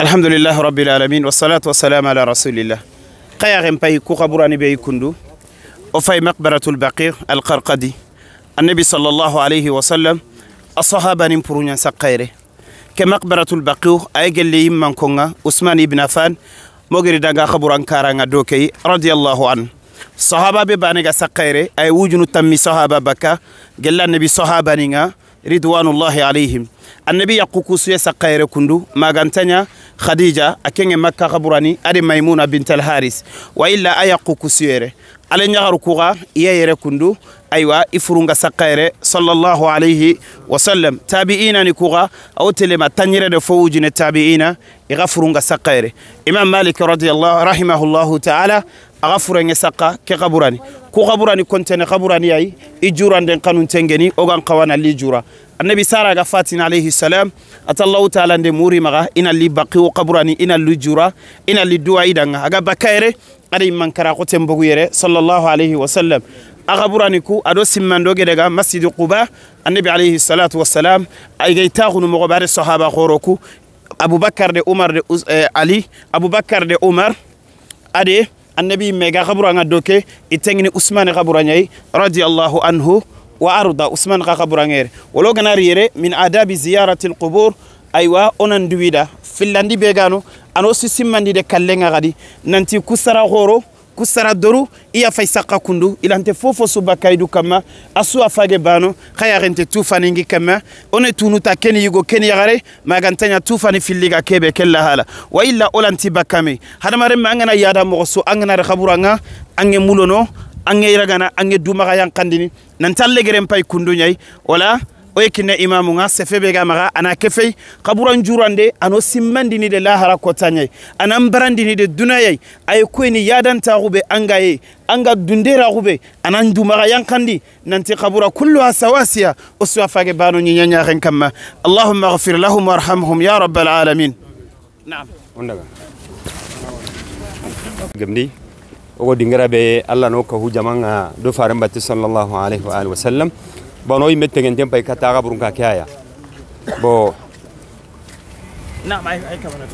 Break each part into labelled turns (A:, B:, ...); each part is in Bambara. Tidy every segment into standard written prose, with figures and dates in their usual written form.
A: الحمد لله رب العالمين والصلاة والسلام على رسول الله. قيا غمباي كو خبراني بي كندو وفاي مقبرة البقيع القرقدي النبي صلى الله عليه وسلم الصحابة نمبرون سقيره كمقبرة البقيع أيجل لي من كونغا عثمان بن عفان مغري دغا خبران كارانغا دوكي رضي الله عنه الصحابة ببانغا سقيره أي وجنو تمي صحابة بكا قال النبي صحابة نيغا رضوان الله عليهم النبي يقوكو سوية سقيره كندو ما غانتانيا خديجة أكين مكة خبراني أدي ميمونة بنت الحارث وإلا أيقوكو سويره على نغركوغا ييره كندو أيوة إفرونغا سقيره صلى الله عليه وسلم تابعين نكوغا أو تلما تنير فوجن التابعين إغفرونغا سقيره إمام مالك رضي الله رحمه الله تعالى أغفرونغا سقا كغبراني كو غبراني كنتن غبراني أي إجوران دين قانون تنجني أوغان قوانا اللي جورا النبي سارة غفاتين عليه السلام أتى الله تعالى عند موري مغا إن اللي بقيو قبراني إن اللي جورا إن اللي دعاء إدانا أغا بكايره أري من كراغوتن بغيره صلى الله عليه وسلم أغبراني كو أدو سماندو غدغا مسجد قباء النبي عليه الصلاة والسلام أي تاغنو مغبار الصحابة خوروكو أبو بكر دي عمر دي علي أبو بكر دي عمر أدي النبي ميغا غبرانا دوكي إتنغني عثمان غبراني رضي الله عنه وأرضى عثمان غبرانير ولو غناريره من آداب زيارة القبور أيوة أونان دويدا فنلندي بيغانو أنو سيسماندي دي كالينغا غادي نانتي كسرا غورو كسرا درو إيا فايساقا كندو إلا أنت فوفو سوبا كايدو كما أسوا فاجي بانو خيار أنت توفانينجي كما أوني تونوتا كيني يغو كيني يغاري ما غانتانيا توفاني في الليغا كيبي كلا هالا وإلا أولانتي باكامي هذا ما رمى أنغنا يادا مغسو أنغنا رخبورانغا أنغي مولونو أنغي يرغانا أنغي دومغا ينقانديني نانتالي غرم باي كندو نياي ولا ويكنا إمامنا سفبه جامعة أنا كفي قبران جورانده أنا سمندني ده لاهرا كوتاني أنا مبرندني ده دنياي أي كوني يادن تاعوبه أنغاي أنغا دندير عوبه أنا ندوم غيان كندي ننتي قبرا كلها سواسية أسوا فاج بانو نينيا غن كما اللهم اغفر لهم وارحمهم يا رب العالمين. نعم.
B: جمدي ودينغرا به الله نوكه جماعة دو فارم صلى الله عليه وآله وسلم. Bono imme tegenten pay kata ga burunka kaya bo
A: na mai ay kamana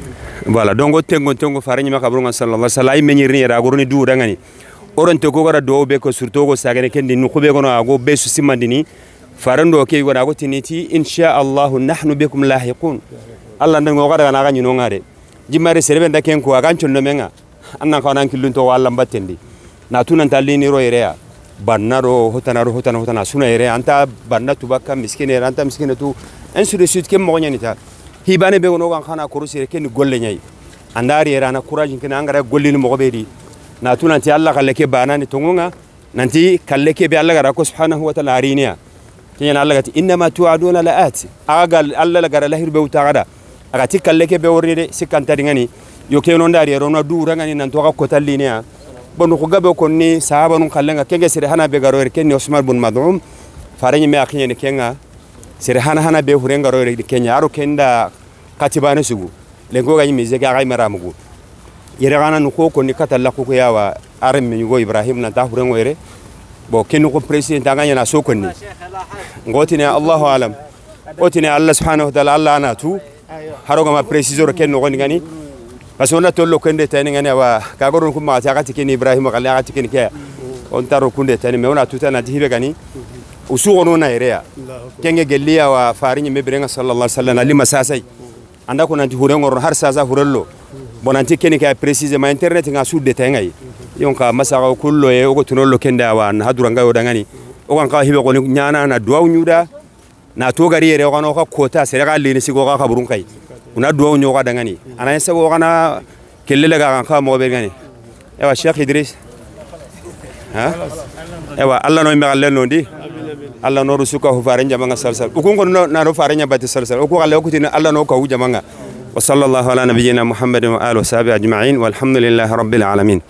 B: voilà donc tengo tengo farinyi maka burunga sallallahu alaihi wasallam imme nyirni ra goroni du dangani oronte ko gara do be ko surtout go sagene kendi nu khube gono ago be su simandini farando ke gona go tiniti insha Allah nahnu bikum lahiqun Allah ndango gara na ganyi no ngare jimare serebe ndaken ko agan chonno menga annan ko anan killun to Allah battendi na tunan tallini ro ireya barnaro hotana hotana hotana suna yere anta barna tubaka miskine anta miskine tu ainsi de suite kem mo nyani ta hibane be wono kan khana korosire ken golle nyai andari yere ana courage ken angara gollini mo be di na tunanti Allah kalle ke banani tongonga nanti kalle ke be Allah gara ko subhanahu wa ta'ala ariniya kenya Allah gati inma tu'aduna laati agal Allah la gara lahir be utagada agati kalle ke be woride sikanta dingani yo ke non dari yere no du rangani nan to ga kotalliniya bonu ko gabe ko ni sahaba nun kallenga kenge sire hana be garo kenni Usman bun Mad'um faranyi me akinya ni kenga sire hana hana be hurenga ro kenya aro kenda katibane sugu lengo ga yimi zega ga maramugu yere gana nu ko ni katalla ko yawa aram me yugo Ibrahim nan ta hurengo yere bo kennu ko president ga yana so ko ni ngotini Allahu alam otini Allah subhanahu wa ta'ala Allah na tu haroga ma precisor kenno goni gani parce que on a tollo kende tani ngani wa kagoron kuma ta gati keni Ibrahim kala gati keni ke on taro kunde tani me ona tuta na dihibe gani usugo no na irea kenge gelliya wa farinyi me birenga sallallahu alaihi wasallam lima sasai anda ko nanti hurengo har sasa hurello bonanti keni ka préciser ma internet nga sudde tay ngai yonka masaga kullo e ogo tunollo kende wa na haduranga yo dangani o kan ka hibe ko nyana na duaw nyuda na to gari yere o kan o ka kota sere leni sigo ka kaburun kai una duwaw ñoxa dangani ana sabo xana kelle laga xan xa moxo ɓe ngani ewa Cheikh Idriss ha ewa Allah no me xalen nondi Allah no rusuka hu fare jamanga salsal ukun ko na no fare nyabati salsal uku xale ukutina Allah no ka hu jamanga wa sallallahu ala nabiyyina Muhammadin wa alihi wa sahbihi ajma'in walhamdulillahi rabbil alamin.